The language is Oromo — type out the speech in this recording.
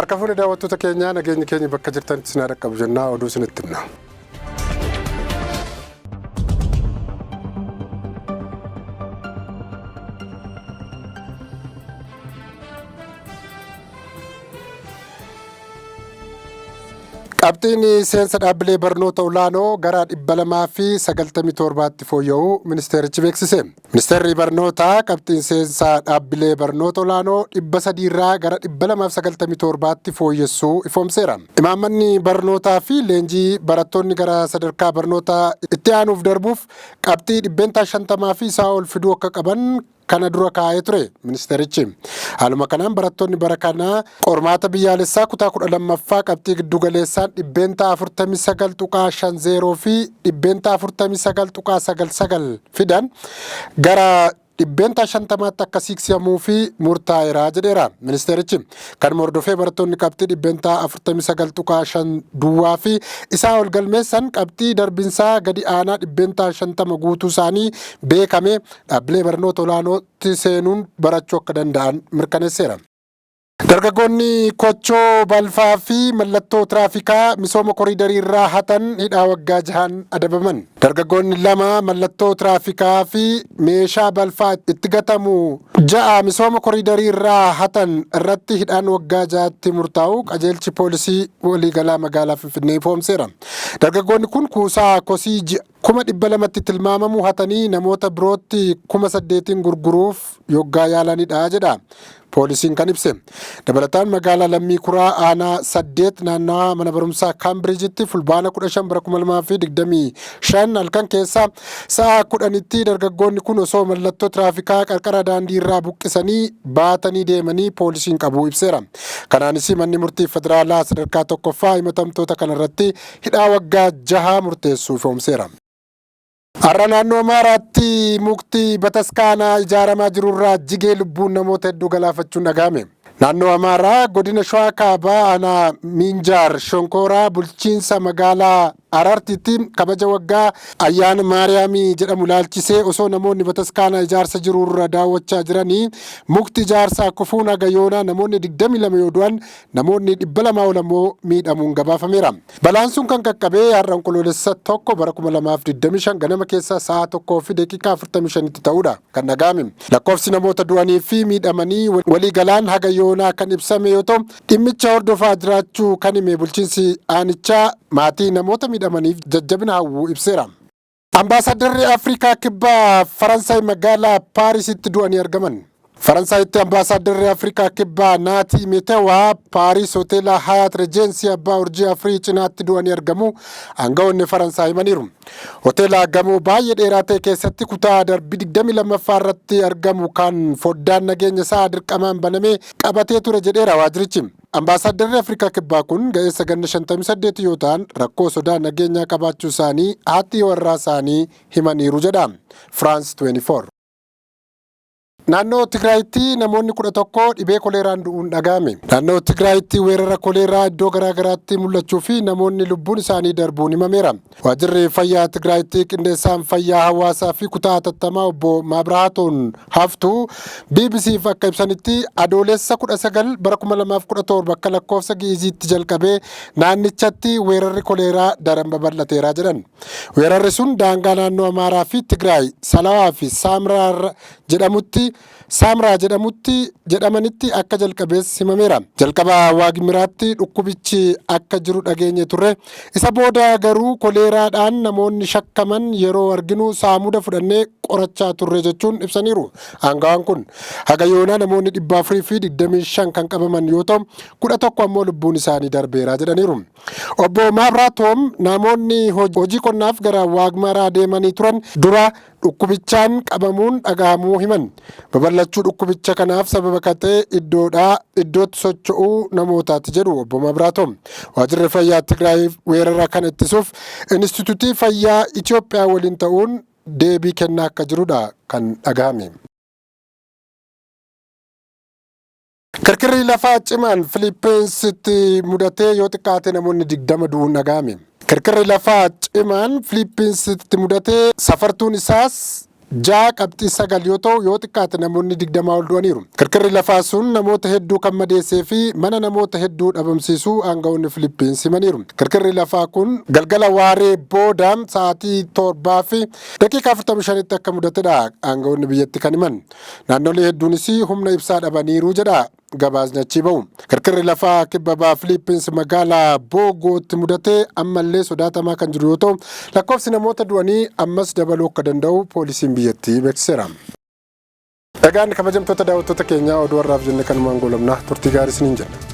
Harka fuune daawwattoota keenyaa, nageenyi keenya bakka jirtanitti isin haa dhaqqabu jennaa, oduu isinitti himna. Qabxiin seensa dhaabbilee barnoota olaanoo gara 297tti fooyya'uu ministeerichi beeksise. Ministeerri barnootaa qabxiin seensa dhaabbilee barnoota olaanoo 300 irraa gara 297tti fooyyessuu ifoomseera. Imaammanni barnootaa fi leenjii barattoonni gara sadarkaa barnoota itti aanuuf darbuuf qabxii 50% fi isaa ol fiduu akka qaban kana dura kaa'ee ture ministeerichi. Haaluma kanaan barattoonni bara kana qormaata biyyaalessaa kutaa 12ffaa qabxii giddugaleessaan 49.50% fi 49.99% fidan gara 50%tti akka siiqsamuu fi murtaa'eera jedheera ministeerichi. Kan hordofee barattoonni qabxii 49.5% duwwaa fi isaa ol galmeessan qabxii darbinsaa gadi aanaa 50% guutuu isaanii beekame dhaabbilee barnoota olaanootti seenuun barachuu akka danda'an mirkaneesseera. Dargaggoonni kochoo balfaa fi mallattoo tiraafikaa misooma koriidarii irraa hatan hidhaa waggaa 6n adabaman. Dargaggoonni lama mallattoo tiraafikaa fi meeshaa balfaa itti gatamu ja'a misooma koriidarii irraa hatan irratti hidhaan waggaa 6tti murtaa'u qajeelchi poolisii waliigalaa magaalaa Finfinnee ifoomseera. Dargaggoonni kun kuusaa kosii 200,000tti tilmaamamu hatanii namoota birootti 8,000n gurguruuf yoggaa yaalanidha jedha poolisiin kan ibse. Dabalataan magaalaa Lammii Kuraa aanaa 8 naannawaa mana barumsaa Kaambiriijitti Fulbaana 15 bara 2025 halkan keessa sa'a 10tti dargaggoonni kun osoo mallattoo tiraafikaa qarqara daandii irraa buqqisanii baatanii deemanii poolisiin qabuu ibseera. Kanaanis manni murtii federaalaa sadarkaa tokkoffaa himatamtoota kanarratti hidhaa waggaa 6 murteessuu ifoomseera. Har'a naannoo Amaaraatti mukti bataskaanaa ijaaramaa jirurraa jigee lubbuun namoota hedduu galaafachuun dhaga'ame. Naannoo Amaaraa godina Shawaa Kaabaa aanaa Miinjaar Shonkooraa bulchiinsa magaalaa Arartitti kabaja waggaa ayyaana Maariyaamii jedhamu laalchisee osoo namoonni bataskaanaa ijaarsa jirurra daawwachaa jiranii mukti ijaarsaa kufuun haga yoonaa namoonni 22 yoo du'an, namoonni 200 ol ammoo miidhamuun gabaafameera. Balaan sun kan qaqqabe har'a Onkoloolessa 1 bara 2025 ganama keessa sa'a 1:45tti ta'uudha kan dhaga'ame. Lakkoofsi namoota du'anii fi miidhamanii waliigalaan haga yoonaa kan ibsame yoo ta'u, dhimmicha hordofaa jiraachuu kan hime bulchiinsi aanichaa maatii namoota miidhamaniif jajjabina hawwuu ibseera. Ambaasaaddarri Afrikaa Kibbaa Faransaay magaalaa Paarisitti du'anii argaman. Faransaayitti ambaasaaddarri Afrikaa Kibbaa Naatii Metewaa Paaris hoteela Hayaat Rejeensi abbaa urjii afurii cinaatti du'anii argamu aangawoonni Faransaay himaniiru. Hoteela gamoo baay'ee dheeraa ta'e keessatti kutaa darbii 22ffaa irratti argamu kan foddaan nageenya isaa dirqamaan banamee qabatee ture jedheera waajjirichi. Ambaasaaddarri Afrikaa Kibbaa kun ga'eessa ganna 58 yoo ta'an, rakkoo sodaa nageenyaa qabaachuu isaanii haati warraa isaanii himaniiru jedha France 24. Naannoo Tigraayitti namoonni 11 dhibee koleeraan du'uun dhaga'ame. Naannoo Tigraayitti weerara koleeraa iddoo garaagaraatti mul'achuu fi namoonni lubbuun isaanii darbuun himameera. Waajjirri fayyaa Tigraayitti qindeessaan fayyaa hawaasaa fi kutaa hatattamaa obbo Maabrahaatoon Haftuu BBCf akka ibsanitti, Adoolessa 19 bara 2017 akka lakkoofsa Gi'iziitti jalqabee naannichatti weerarri koleeraa daran babal'ateera jedhan. Weerarri sun daangaa naannoo Amaaraa fi Tigraay Salawaa fi Saamraa jedhamutti Saamraa jedhamutti jedhamanitti akka jalqabees himameera. Jalqaba Waagmiraatti dhukkubichi akka jiru dhageenye turre. Isa booda garuu koleeraadhaan namoonni shakkaman yeroo arginu saamuda fudhannee qorachaa turre jechuun ibsaniiru. Aangawaan kun haga yoonaa namoonni 425 kan qabaman yoo ta'u, 11 ammoo lubbuun isaanii darbeera jedhaniiru. Obbo Maabraatoom namoonni hojii qonnaaf gara Waagmaraa deemanii turan dura dhukkubichaan qabamuun dhagahamuu himan. Babal'achuu dhukkubicha kanaaf sababa kan ta'e iddoodhaa iddootti socho'uu namootaati jedhu obbo Mabraatoom. Waajjirri fayyaa Tigraay weerara kana ittisuuf Inistituutii Fayyaa Itoophiyaa waliin ta'uun deebii kennaa akka jirudha kan dhagahame. Kirkirri lafaa cimaan Filiippiinsitti mudatee yoo xiqqaate namoonni 20 du'uun dhaga'ame. Kirkirri lafaa cimaan Filiippiinsitti mudatee safartuun isaas 6.9 yoo ta'u, yoo xiqqaate namoonni 20 ol du'aniiru. Kirkirri lafaa sun namoota hedduu kan madeessee fi mana namoota hedduu dhabamsiisuu aangawoonni Filiippiins himaniiru. Kirkirri lafaa kun galgala waaree booda sa'aatii 7:45tti akka mudatedha aangawoonni biyyatti kan himan. Naannolee hedduunis humna ibsaa dhabaniiru jedha gabaasni achii bahu. Kirkirri lafaa kibba baha Filiippiins magaalaa Boogootti mudatee ammallee sodaatamaa kan jiru yoo ta'u, lakkoofsi namoota du'anii ammas dabaluu akka danda'u poolisiin biyyattii beeksiseera. Egaan kabajamtoota daawwattoota keenyaa, oduu har'aaf jenne kanumaan goolabna. Turtii gaarii isiniin jenna.